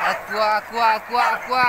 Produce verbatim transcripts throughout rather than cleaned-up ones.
Aqua, aqua, aqua, aqua.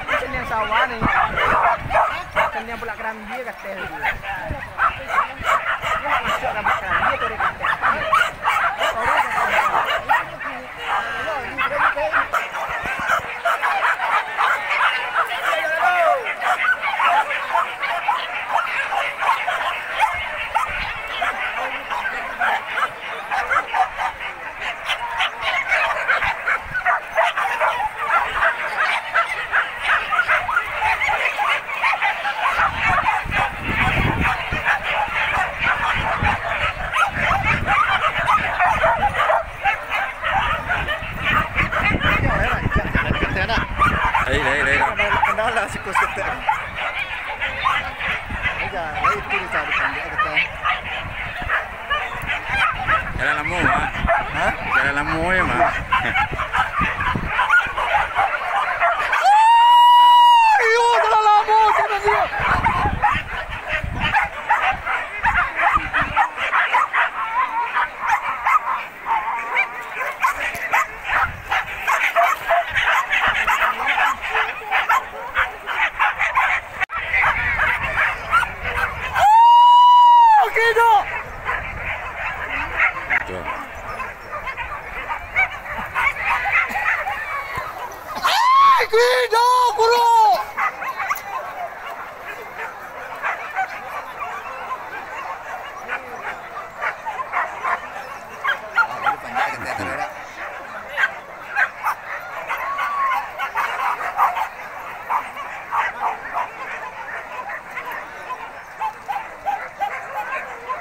Macam yang sawah ni. Macam yang pulak kerambia kateh tu. Dia nak masuk rambut kerambia tu dia kateh. Sorry, kateh. Lai, lai, lai, lai. Jalan lamo, Mak. Ha? Jalan lamo, yo, Mak. Iyo, jalan lamo, jalan dia.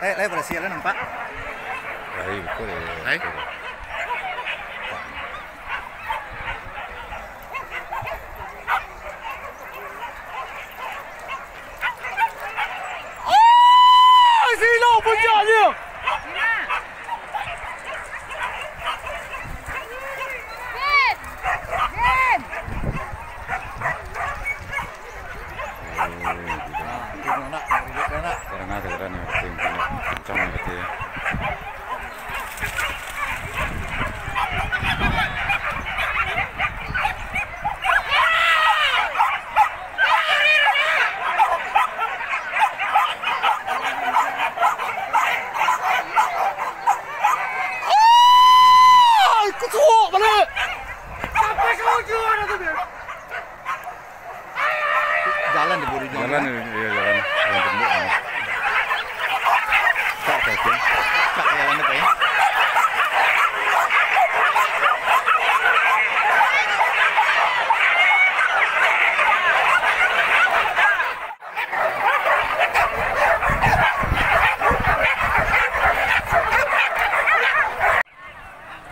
Eh, lai, berhasil lah nampak. Lai, betul ya. Lai. Oh, sino puncaknyo. Kurang aja kan, kencang gitu ya. Kucuak balik. Sampai ke ujung ada tu, Bil. Jalan di buri jalan. Jalan, iya, jalan. Jalan tembok, ya. Tak, tak, tak. Tak, jalan apa, ya?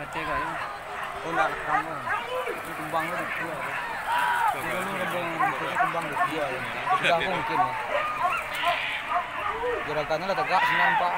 Kecil kali. Oh, ndak rekam lah. Ini kembang tu dua. Ini kembang, ini kembang dua. Tiga mungkin ya. Gerakannya lah tegak, senang, Pak.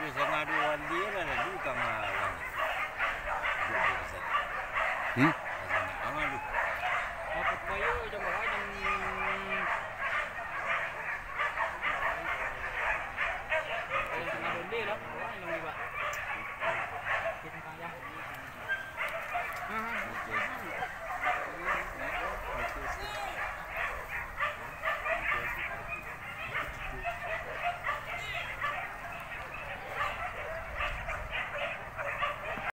Yo, sangadua wali lah lalu tangah urang. Hmm?